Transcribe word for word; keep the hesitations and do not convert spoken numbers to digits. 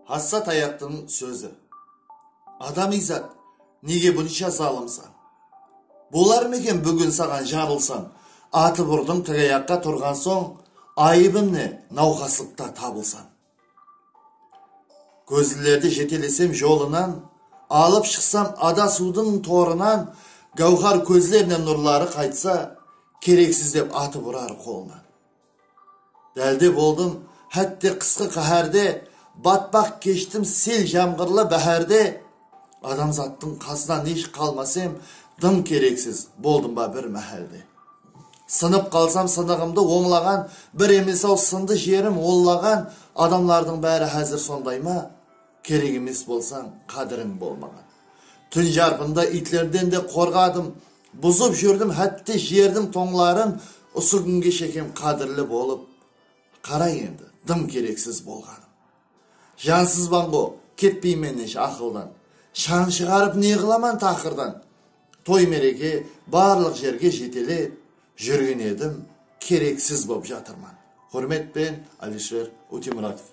Hassa tayaqtıń sózi. Adam izat, nege bunsha zalımsań? Bolar ma eken búgin saǵan jarılsam? Atıp urdıń tigayaqqa turǵan soń, ayıbım ne, nawqaslıqta tabılsam? Kózlilerdi jetelesem jolınan, alıp shıqsam adasıwdıń torınan, gáwhar kózlerinen nurları qaytsa, kereksiz dep atıp urar qolınan. Dálde boldım, hátte qısqı qáhárde, batpaq keshtim sel jamǵırlı báhárde. Adamzattıń qasınan hesh qalmasem, dım kereksiz boldım ba bir máhálde. Sınıp qalsam sınıǵımdı ońlaǵan, bir emes-aw sındı jerim ollaǵan, adamlardıń bári házir sonday ma? Kerek emes bolsań, qádiriń bolmaǵan. Tún jarpında iytlerden de qorǵadım, buzıp júrdim hátte jerdiń tońların, usı kúnge shekem qádirli bolıp. Qara endi, dım kereksiz bolǵanım. Jansızban-ǵo, ketpeymen hesh aqıldan. Shań shıǵarıp ne qılaman taqırdan? Toy-mereke, barlıq jerge jetelep, júrgen edim, kereksiz bop jatırman. Húrmet penen, Alisher Utimuratov.